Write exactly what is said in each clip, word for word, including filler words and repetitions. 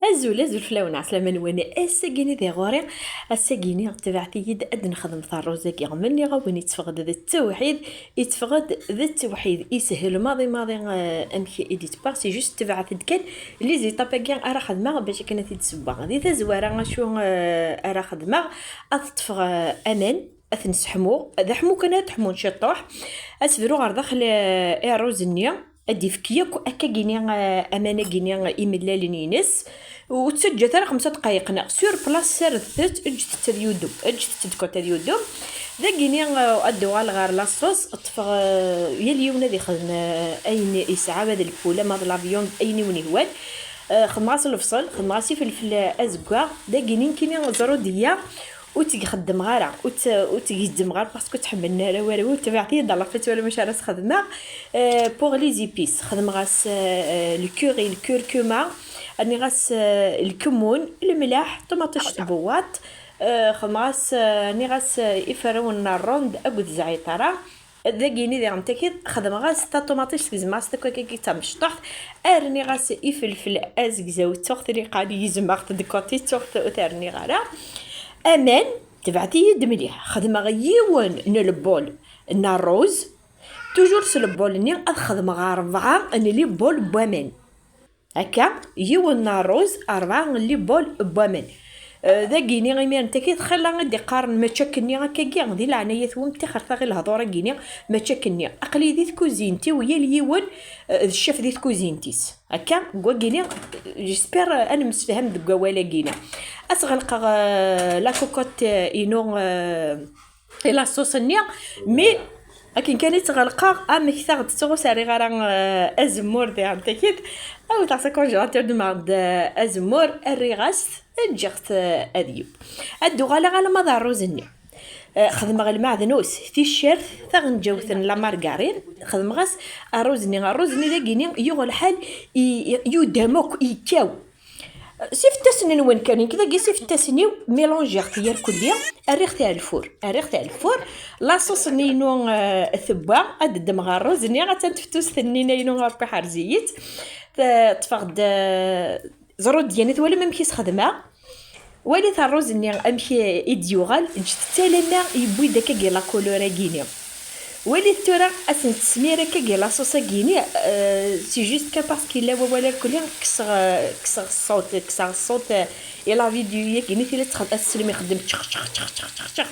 Azul, azul fell-awen, ɛeslama-nwen. Ass-agi-ni di ɣur-i, ass-agi-ni tebɛet-iyi-d ad nexdem tarruz-agi. Ma nniɣ-awen itteffeɣ-d d ttewḥid, itteffeɣ-d d ttewḥid, ishel maḍi maḍi, eh, amek i d-ittewwa, c'est juste tebɛet-d kan les étapes-agi ara xedmeɣ bac akken ad t-id-ssewweɣ. Di tazwara acu, eh, ara xedmeɣ, ad ṭṭfeɣ, eh, aman, ad t-nesseḥmu, d aḥmu kan ad t-ḥmun ciṭṭuḥ, ad s-bru ɣer daxel, eh, i rruz-nni, ad d-ifk yakk akkagini, eh, aman-agini imellalen-ines, ur ttaǧǧat ara xemsa dqayeq neɣ sur place, serdet-t, ǧǧet-t ad yudum, ǧǧet-t d kot ad yudum. Dagini, eh, ad d-uɣal ɣer la sauce, ṭṭfeɣ, eh, yal yiwen ad ixdem, eh, ayen yesɛa, ma d lpula, ma d la viande, ayen i wen-ihwan. Eh, xedmeɣ-as lebṣel, xedmeɣ-as ifelfel azeggaɣ, dagini nekkini ẓrudiyya, ur tt-ixeddmeɣ ara, ur tt-, ur tt-gezzmeɣ ara, parce que ur tt-ḥemmlen ara warraw-iw, tebɛet-iyi-d ɣef ad twalam acu ara s-xedmeɣ. Eh, pour les épices, xedmeɣ-as, eh, le curry, le curcuma, rniɣ-as, eh, lkemmun, lemlaḥ, ṭumaṭic tbewwaṭ, eh, xedmeɣ-as, eh, rniɣ-as, eh, iferrawen n rrund akked zɛiṭara. Dagini diɣen takit, xedmeɣ-as taṭumaṭic, gezmeɣ-as takakagi d tamecṭuḥt, rniɣ-as ifelfel azegzaw, ttuɣ-t niqal gezmeɣ-t d côté, ttuɣ-t ur t-rniɣ ara. Aman, tebɛet-iyi-d mliḥ, xedmeɣ yiwen n lbol n rruz, toujours s lbol-nni ad xedmeɣ rebɛa n les bols n waman. Akka, yiwen n rruz, rebɛa n les bols n waman. Eh, dagini, imir n takit, xilla i d-iqqaren mačči akkenni akkagi, di leɛnaya-twen, ṭixret-aɣ i lehdur-agini, mačči akkenni. Aql-iyi di tkuzint-iw, yal yiwen, eh, d ccaf di tkuzint-is. Akka, deg wagini, j'espère, eh, ad nemsefham deg wawal-agini. Ad s-ɣelqeɣ, eh, la cocotte, eh, inu, eh, i la sauce-nni, mais akken kan i tt-ɣelqeɣ, amek taɣ-d-ttuɣ ur s-rriɣ ara, eh, azemmur diɣen takit. Awteɣ s akongélateur, ddmeɣ-d, eh, azemmur, rriɣ-as-t, ǧǧiɣ-t, eh, ad yeww. Ad d-uɣaleɣ alamma d rruz-nni. Eh, xedmeɣ lmeɛdnus, ticcert, taɣenǧawt n la margarine, xedmeɣ-as rruz-nni. Rruz-nni dagini yuɣ lḥal, i-, i-, yudam akk, yekkaw. S ifettasen-nwen kan, nekk dagi s ifettasen-iw, mélangiɣ-t yerkulli, rriɣ-t ar lfur, rriɣ-t ar lfur. La sauce-nni-inu, eh, tewwa, ad d-ddmeɣ rruz-nni, attan teftust-nni-inu, Rebbi ḥerz-iyi-tt. T-, ṭṭfeɣ-d, eh, ẓrudyan, twalam amek i s-xedmeɣ? Walit rruz-nni amek i d-yuɣal, ǧǧet-t alamma yewwi-d akkagi la couleur-agi-ni. Walit tura, ad sen-tesmir akkagi la sauce-agi-ni, euh, c'est juste que parce que yella wawal irkelli, kkseɣ, kkseɣ ṣṣut, kkseɣ ṣṣut, euh, i la vidéo-agi-ni, tili txed-, ad teslem ixeddem čex, čex, čex, čex, čex, čex.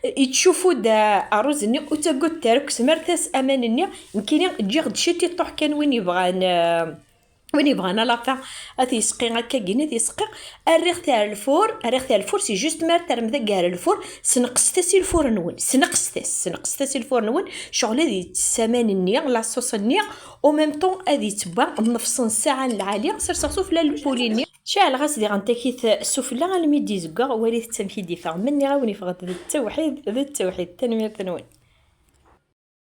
Yettcufu-d, euh, rruz-nni, ur ttaggadet ara, kksemt-as aman-nni, nekkini ǧǧiɣ-d ciṭiṭuḥ kan win yebɣan, euh, Win yebɣan à la fin ad t-yesqi akkagini, ad t-yesqi. Rriɣ-t ar lfur, rriɣ-t ar lfur, c'est juste mi ara terrem dagi ar lfur, sneqset-as i lfur-nwen, sneqset-as, sneqset-as i lfur-nwen, ccɣel ad yettess aman-nni, la sauce-nni, au même temps ad yettewwa nnefṣ n ssaɛa n lɛali, serseɣ sufella n lpuli-nni, ceɛleɣ-as diɣen takit sufella almi d-izeggeɣ, walit amek i d-yeffeɣ, ma nniɣ-awen yeffeɣ-d d ttewḥid, d ttewḥid, tanemmirt-nwen.